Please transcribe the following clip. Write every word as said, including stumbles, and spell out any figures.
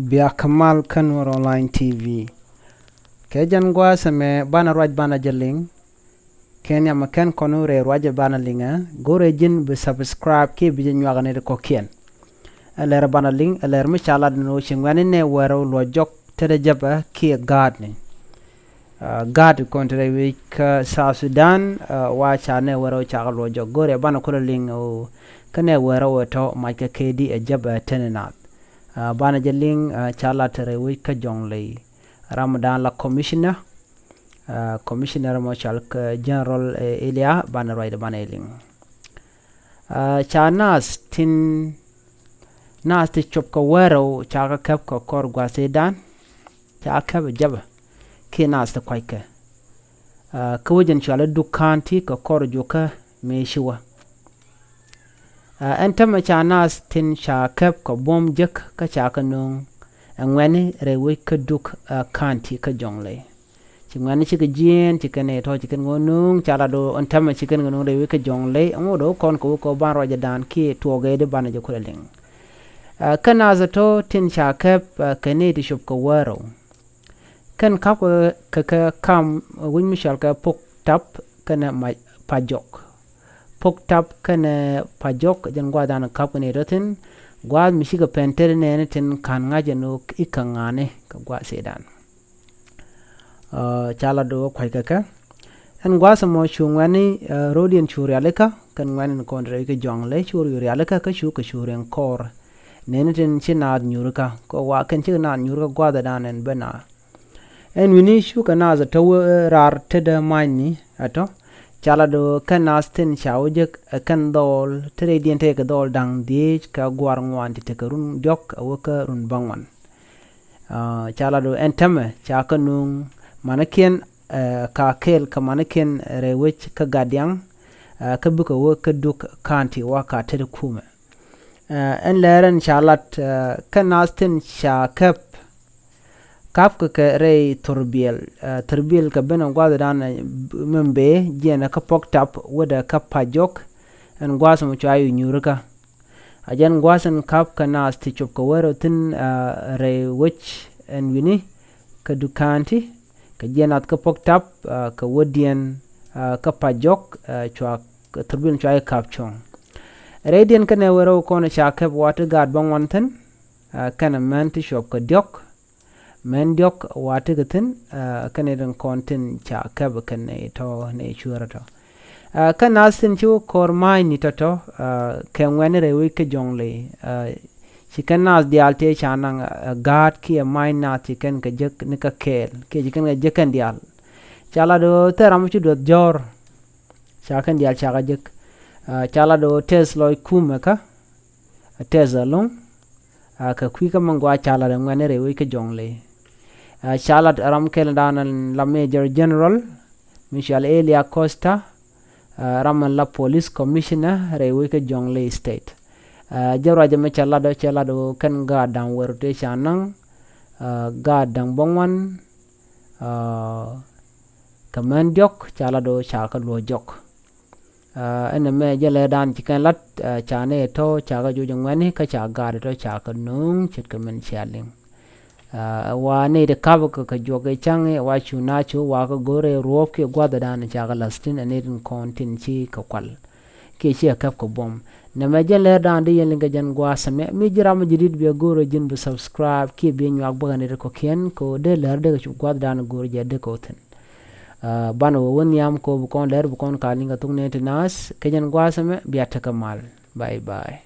Bia kä mal kä Nuer Online T V. Kɛ jɛn gua̱a̱th ɛmɛ banɛ ruac banɛ jɛ liŋ. Kɛn yamɛ kɛn kɔn wä rɛy ruacɛ banɛ liŋɛ, go̱rɛ ji̱n bi subscribe kiɛ bi jɛ nyuak ni ti kɔ̱kiɛn. Ɛ lɛr banɛ liŋ, ɛ lɛr mi ca lat ni wä ci ŋuɛ̈tni nɛ wɛrɛ wä luɔc jɔk tetdä jäpɛ kiɛ gaatni. Gaat kɔn ti rɛy wec kä South Sudan, wa ca nɛ wɛrɛ wä cakɛ luɔc jɔk, go̱rɛ banɛ kulɛ liŋ kä nɛ wɛrɛ wä tɔ mac kɛ kɛ di ɛ jäpɛ tetni naath. Banɛ jɛ liŋ ca lat ti rɛy wec kä Jɔŋley. Ram dan la commissioner, commissioner mɔ cɔal kɛ General Elia, banɛ ruacdɛ banɛ liŋ. Ca naath tin, naath ti cop kɛ wärɛw ca kɛ käp kɛ kɔr gua̱thidan, ca käp ɛ jäpɛ kiɛ naath ti kuackɛ. Kä wec in cɔal i̱ Duk County kɛ kɔr jukä mëë ci wä. Ɛn tämɛ ca naath tin ca käp kɛ buɔ̱m jek kä ca kɛ nööŋ ɛ ŋuɛ̈tni rɛy wec kä Duk County kä Jɔŋley. Ci ŋuɛ̈tni cikɛ jiɛɛn, ci kɛn ɛ tɔ̱ ci kɛn ŋɔ nööŋ, ca lat do̱ ɛn tämɛ ci kɛn ŋɔ nööŋ rɛy wec kä Jɔŋley, ɛŋu do̱ kɔn kɛ wä kɛ wä ban ruacɛ dan kiɛ tuɔɔk ɛ di banɛ jɛ kulɛ liŋ. Kä naath ɛ tɔ̱ tin ca käp kɛ nɛy ti cop kɛ wärɛw. Kɛn ka̱pkɛ kɛ kam wec mi cɔal kɛ Pok Tap kɛnɛ Pajɔk. Pok Tap kɛnɛ Pajɔk jɛn gua̱a̱th dan ka̱pkɛ nɛy tɔ̱ thi̱n, gua̱a̱th mi cikɛ pɛn tetdä nɛɛni tin ka̱n ŋa̱c ɛn ɣöö i̱ kä ŋa̱ni kɛ gua̱a̱th thidan. Ca lat do̱ kuackɛ kɛ. Ɛn gua̱a̱th ɛmɔ cu ŋuɛ̈tni ro̱diɛn cu rialikä, kɛn ŋuɛ̈tni kɔn rɛy kä Jɔŋley cu rialikä kä cu kɛ cu riɛŋ kɔr. Nɛɛni tin ci naath nyuurikä kɛ wa kɛn cikɛ naath nyuurikä gua̱a̱th ɛdan ɛn ben a. Ɛn wi̱ni cukɛ naath ɛ tɔ̱ wee raar tetdä ma̱a̱cni ɛ tɔ̱. Ca lat do̱ kɛn naath tin ca wä jek ɛ kɛn dhɔɔl, te rɛydiɛn tekɛ dhɔɔl da̱ŋ dhieec kɛ gua̱a̱r ŋuan ti tekɛ run diɔ̱k ɛ wä kä run bäŋuan. Ca lat do̱ ɛn tämɛ ca kɛ nööŋ manikiɛn, ka kɛɛl kɛ manikiɛn rɛy wec kä Gadiaŋ, kä bikɛ wä kä Duk County wa ka tet kumɛ. Ɛn lɛr ɛn ca lat kɛn naath tin ca käp, ka̱pkɛ kɛ rɛy Thurbiɛl. Thurbiɛl kɛ ben ɛ gua̱a̱th dan mɛn bee jiɛn kä Pok Tap wädɛ kä Pajɔk. Ɛn gua̱a̱th mɔ cua yu nyuurikä. A jɛn gua̱a̱th in ka̱pkɛ naath ti cop kɛ wärɛw thi̱n rɛy wec ɛn wi̱ni kä Duk County, kɛ jiɛn naath kä Pok Tap, kɛ wädiɛn kä Pajɔk, cua Thurbiɛl cua i̱ ka̱p cuɔ̱ŋ. Rɛydiɛn kɛnɛ wärɛw kɔn ca käp wa ti gaat bäŋuan thi̱n, kɛnɛ män ti cuɔp kɛ diɔ̱k. Män diɔ̱k wa tekɛ thi̱n, kɛnɛ tin kɔn tin ca käp kɛnɛ tɔ̱ nɛ cuäärä tɔ̱. Kɛn naath tin ci wä kɔr ma̱a̱cni tɔ̱tɔ̱ kɛ ŋuɛ̈tni rɛy wec kä Jɔŋley. Ci kɛn naath diaal tëë ca naŋ gaat kiɛ ma̱a̱c naath ci kɛn kɛ jek ni kä kɛɛl kiɛ ci kɛn kɛ jek kɛn diaal. Ca lat do̱ thil ram ci duɔth jɔ̱ɔ̱r. Ca kɛn diaal ca kɛ jek. Ca lat do̱ tɛth lɔc kumɛ kä tɛth ɛlɔ̱ŋ. Kɛ kui̱ kä mi gɔaa ca lat ɛ ŋuɛ̈tni rɛy wec kä Jɔŋley. Ca lat ram kɛl dan la Major General mi cɔal Elia Costa, ram ɛn la Police Commissioner rɛy wec kä Jɔŋley State. Jɛ ruacɛ mi ca lat ɔ, cɛ lat ɔ kɛn gaat da̱ŋ wäär tëë ca naŋ, gaat da̱ŋ bäŋuan, kɛ män diɔ̱k ca lat ɔ ca kɛ luɔ̱c jɔk. Ɛn ɛmɛ jɛ lɛ dan ci kɛn lat, ca nɛ tɔ̱ ca kɛ juɔc ŋuɛ̈tni kä ca gaat tɔ̱ ca kɛ nööŋ ce̱tkɛ min cia liŋ. Wa nɛ ti ka̱p kɛ kɛ juɔk kɛ ca̱ŋ wa cu na cu wa kɛ go̱rɛ ruɔ̱ɔ̱p kiɛ gua̱th dan ca kɛ la̱th tin ɛ nɛ tin kɔn tin ci kɛ kual kiɛ ci kɛ käp kɛ buɔ̱m. Nɛmɛ jɛ lɛ dan di yɛn liŋ kɛ jɛn gua̱a̱th ɛmɛ mi ji̱ ram mi ji̱ dit biɛ go̱rɛ ji̱n bi subscribe kiɛ biɛ nyuak bäkɛ nɛ ti kɔ̱kiɛn kɛ dee lɛr dee kɛ cu gua̱th dan go̱rɛ jɛ dee kɛ wä thi̱n. Banɛ wä wä nhiam kɛ ɣöö bi kɔn lɛr bi kɔn ka liŋ kɛ thok nɛn ti naath kɛ jɛn gua̱a̱th ɛmɛ bia tekɛ mal. Bye bye.